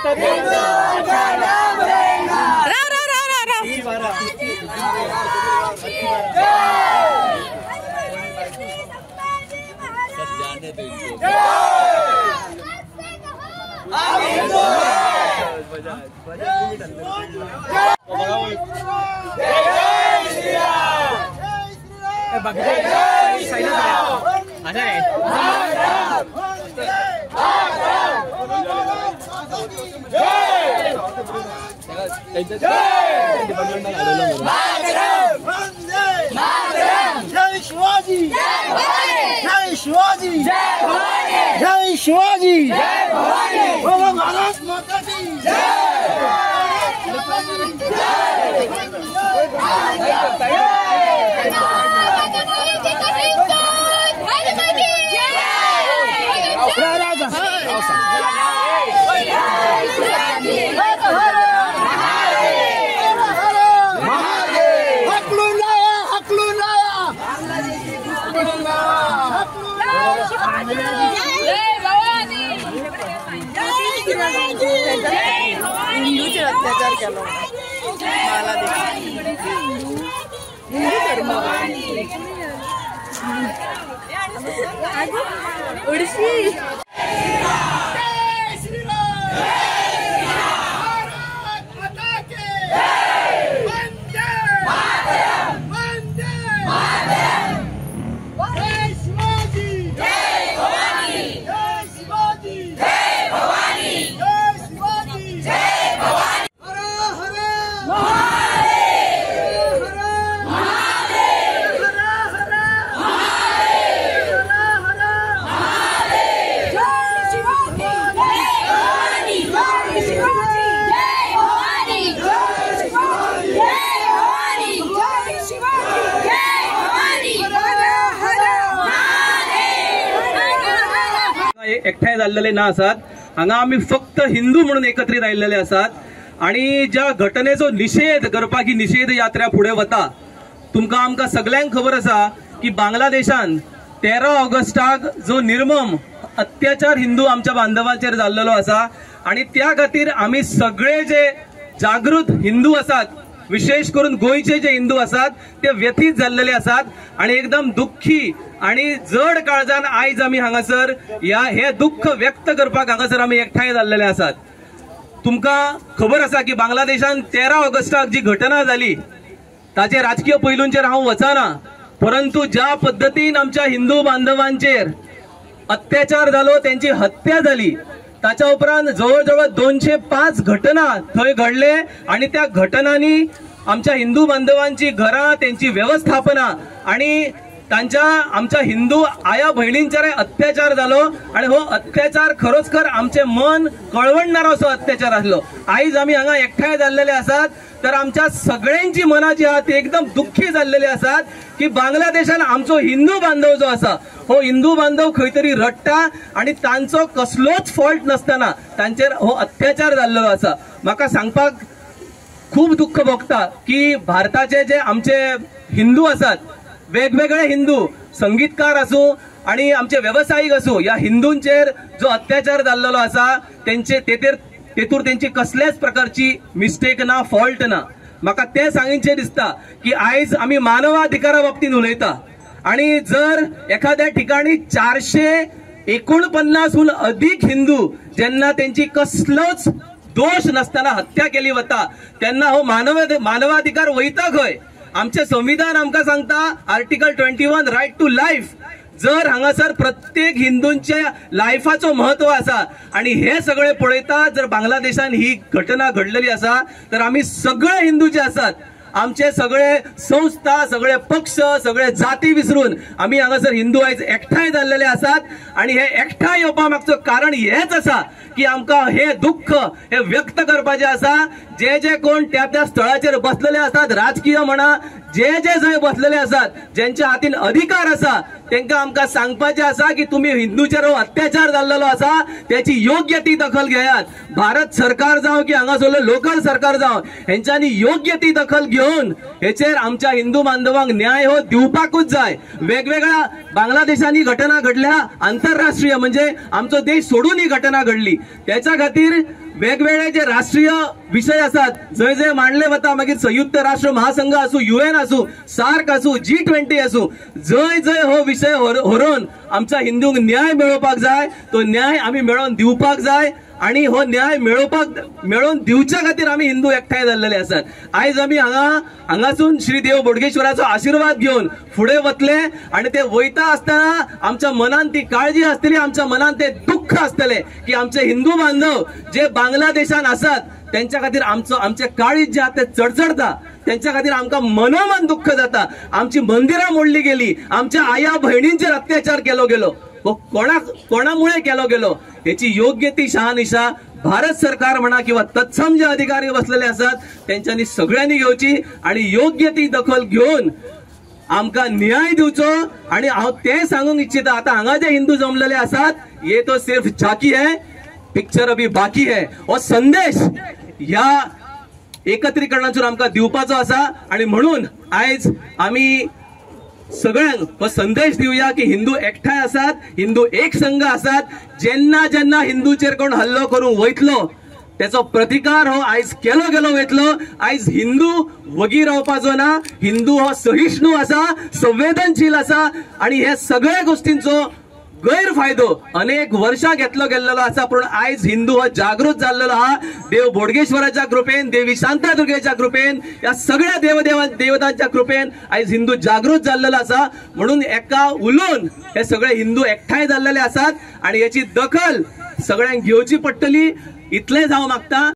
जय शिवाजी, जय शिवाजी, जय शिवाजी, बोलो भारत माता की जय। हिंदूचेर अत्याचार केलो हिंदू धर्म उडशी। एकठांय जाल्लेले ना आसात। हांगा आमी फक्त हिंदू म्हणून एकत्रीत आयिल्ले आसात आणि ज्या घटनेचो निषेध करपाक ही निषेध यात्रा फुडें वता। तुमकां आमकां सगळ्यांक खबर आसा की बांगलादेशान 13 ऑगस्टाक जो निर्मम अत्याचार हिंदू आमच्या बांधवांचेर जाल्लेलो आसा आणि त्या खातीर आमी सगळे जे जागृत हिंदू आसात, विशेष करून गोंयचे जे हिंदू आसात ते व्यथीत जाल्लेले आसात आणि एकदम दुःखी आणि जड काळजान आयज आमी हांगासर ह्या हे दुःख व्यक्त करपाक हांगासर आमी एकठांय जाल्लेले आसात। तुमकां खबर आसा की बांगलादेशान 13 ऑगस्टाक जी घटना जाली ताचे राजकीय पैलूंचेर हांव वचना, परंतु ज्या पद्दतीन आमच्या हिंदू बांधवांचेर अत्याचार जालो, तेंची हत्या जाली, ताच्या उपरांत जवळ जवळ 205 घटना थंय घडले आणि त्या घटनांनी आमच्या हिंदू बांधवांची घरां, तेंची व्यवस्थापना आणि तांच्या आमच्या हिंदू आया भयणींचेर अत्याचार जालो आणि हो अत्याचार खरोच खर आमचे मन कळवणणारो असो अत्याचार आसलो। आयज आमी हांगा एकठांय जाल्लेले आसात तर आमच्या सगळ्यांची मनां जी आहा ती एकदम दुःखी जाल्लेली आसात की बांगलादेशान आमचो हिंदू बांधव जो आसा हो हिंदू बांधव खंय तरी रडटा आणि तांचो कसलोच फॉल्ट नासतना तांचेर हो अत्याचार जाल्लो आसा। म्हाका सांगपाक खूब दुःख भोगता की भारताचे जे आमचे हिंदू आसात, वेगवेगळे हिंदू संगीतकार आसूं आणि आमचे वेवसायीक आसूं, ह्या हिंदूंचेर जो अत्याचार जाल्लो आसा तेंचे तेतूर तेंची कसल्याच प्रकारची मिस्टेक ना, फॉल्ट ना। म्हाका तें सांगचें दिसता की आयज आमी मानवाधिकारा बाबतींत उलयता आणि जर एखाद्या ठिकाणी 449 हून अधिक हिंदू जेन्ना तेंची कसलोच दोश नासतना हत्या केली वता तेन्ना हो मानवाधिकार वयता खंय? आमचें संविधान आमकां सांगता आर्टिकल 21 रायट टू लायफ। जर हांगासर प्रत्येक हिंदूंच्या लायफाचो महत्व आसा आणि हे सगळे पळयता जर बांगलादेशान ही घटना घडलेली आसा तर आमी सगळे हिंदू जे आसात, आमचे सगळे संस्था, सगळे पक्ष, सगळे जाती विसरून आमी हांगासर हिंदू आयज एकठांय जाल्लेले आसात आणि हे एकठांय येवपा मागचो कारण हेच आसा की आमकां हे दुःख हे व्यक्त करपाचें आसा। जे जे कोण त्या त्या स्थळाचेर बसलेले आसात, राजकीय म्हणा, जे जे जंय बसलेले आसात, ज्यांच्या हातीन अधिकार आसा तांकां आमकां सांगपाचें आसा की तुमी हिंदूचेर हो अत्याचार जाल्लेलो आसा त्याची योग्य ती दखल घेयात। भारत सरकार जावं की हांगासरलें लोकल सरकार जावं, हेंच्यांनी योग्य ती दखल घेवन हेचेर आमच्या हिंदू बांधवांक न्याय हो दिवपाकूच जाय। वेगवेगळ्या बांगलादेशांनी घटना घडल्या, आंतरराष्ट्रीय म्हणजे आमचो देश सोडून ही घटना घडली, त्याच्या खातीर वेगवेगळे जे राष्ट्रीय विशय आसात जंय जंय मांडले वता, मागीर संयुक्त राष्ट्र महासंघ आसूं, युएन आसूं, सार्क आसूं, G20 आसूं, जंय जंय हो विशय व्हरून आमच्या हिंदूंक न्याय मेळोवपाक जाय, तो न्याय आमी मेळोवन दिवपाक जाय आणि हो न्याय मेळोवन दिवच्या खातीर आमी हिंदू एकठांय जाल्लेले आसात। आयज आमी हांगासून श्री देव बोडगेश्वराचो आशिर्वाद घेवन फुडें वतले आणि ते वयता आसतना आमच्या मनान ती काळजी आसतली, आमच्या मनान ते दुःख आसतले की आमचे हिंदू बांधव जे बांगलादेशान आसात त्यांच्या खातीर आमचे काळीज जे आसा ते चडचडता, त्यांच्या खातीर आमकां मनोमन दुःख जाता। आमची मंदिरां मोडली गेली, आमच्या आया भयणींचेर अत्याचार केलो गेलो, हो कोणामुळे केलो गेलो हेची योग्य ती शहानिशा भारत सरकार म्हणा किंवा तत्सम जे अधिकारी बसलेले आसात त्यांच्यानी सगळ्यांनी घेवची आणि योग्य ती दखल घेवन आमकां न्याय दिवचो। आणि हांव तें सांगूंक इच्छिता, आतां हांगा जे हिंदू जमलेले आसात ये तो सिर्फ झाकी है, पिक्चर अभी बाकी है, हो संदेश ह्या एकत्रीकरणाचेर आमकां दिवपाचो आसा। आणि म्हणून आयज आमी सगळ्यांक हो संदेश दिवया की हिंदू एकठांय आसात, हिंदू एक संघ आसात। जेन्ना जेन्ना हिंदूचेर कोण हल्लो करूंक वयतलो तेचो प्रतिकार हो आयज केलो गेलो वयतलो। आयज हिंदू वगी रावपाचो ना, हिंदू हो सहिष्णू आसा, संवेदनशील आसा आणि हे सगळ्या गोष्टींचो गैरफायदो अनेक वर्षां घेतलो गेल्लो आसा, पूण आयज हिंदू हो जागृत जाल्लो आहा। देव बोडगेश्वराच्या कृपेन, देवी शांतादुर्गेच्या कृपेन, ह्या सगळ्या देवतांच्या कृपेन आयज हिंदू जागृत जाल्लो आसा। म्हणून एका उलोवन हे सगळे हिंदू एकठांय जाल्लेले आसात आणि हेची दखल सगळ्यांक घेवची पडटली, इतलेंच हांव मागता।